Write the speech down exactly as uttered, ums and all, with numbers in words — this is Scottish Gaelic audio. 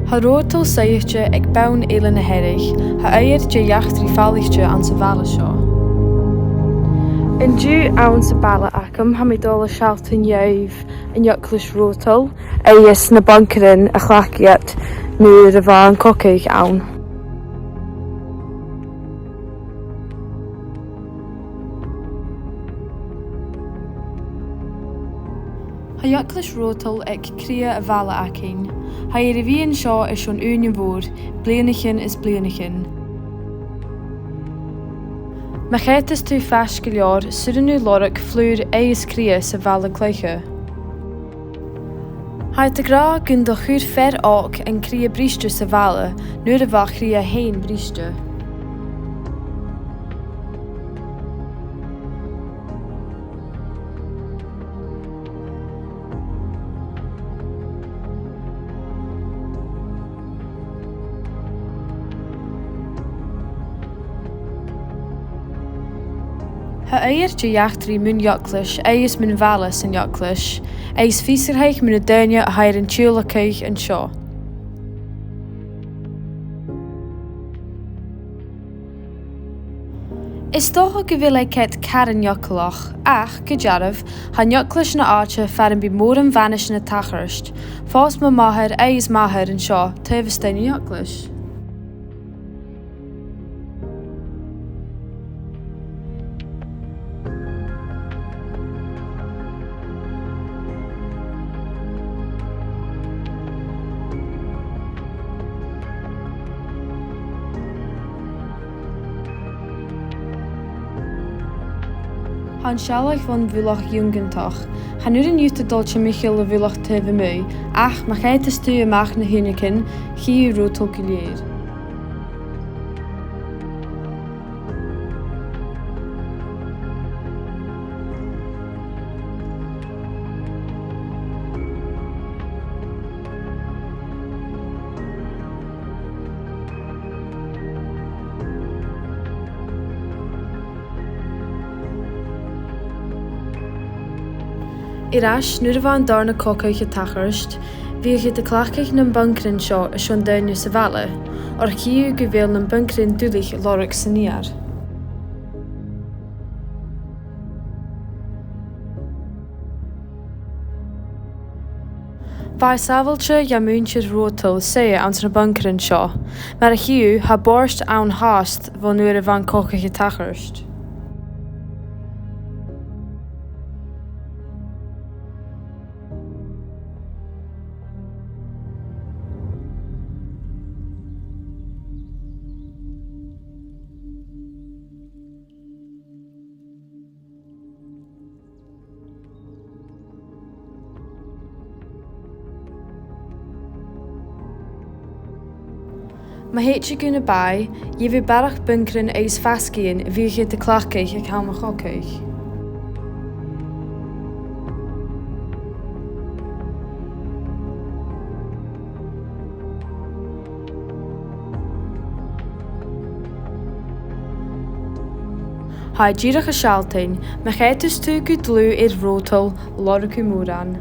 Tha Rothill suidhichte aig bonn Eilean na Hearadh, tha oidhirp de dh'eachdraidh falaichte anns a' bhaile seo. An-diugh anns a' bhaile agam, tha mi a' dol a shealltainn dhuibh an eaglais Rothill agus na buncairean a chleachd iad nuair a bha an cogadh ann. Tha eaglais Rothill aig cridhe a' bhaile againn. Tha e air a bhith an seo airson ùine mhòr, bliadhnaichean is bliadhnaichean. Ma choimheadas tu faisg gu leòr, 's urrainn dhut lorg flùr agus cridhe sa bhaile cloiche. Tha iad ag ràdh gun do chuir fear òg an cridhe briste sa bhaile nuair a bha a' chridhe fhèin briste. Tha oidhirp de dh'eachdraidh mun eaglais agus mun bhaile san eaglais, agus fiosrachadh mu na daoine a tha air an tiodhlacadh an seo. Is dòcha gu bheil e ceart car an eaglach, ach gu dearbh, tha an eaglais na àite far am bi mòran bhainnsean a' tachairt. Phòs mo mhàthair agus m' athair an seo taobh a-staigh na h-eaglais. Tha an sealladh bhon mhullach iongantach. Chan urrainn dhut a dhol timcheall a' mhullaich taobh a-muigh, ach ma choimheadas tu a-mach na h-uinneagan, chì thu Rothill gu lèir. Air ais, nuair a bha an dàrna cogadh a' tachairt, bhiodh iad a' cleachdadh nam buncairean seo airson daoine sa bhaile, oir chì thu gu bheil nam buncairean duilich a lorg san iar. Bha e sàbhailte do mhuinntir Rothill suidhe anns na buncairean seo. Mar a chì thu, tha bòrd ann fhathast bhon uair a bha an cogadh a' tachairt. Ma thèid thu gu na bàigh, gheibh thu barrachd buncairean agus fasgaidhean a bhiodh iad a' cleachdadh aig àm a' chogaidh. Tha e dìreach a' sealltainn, ma choimheadas tu gu dlùth air Rothill, lorg thu mòran.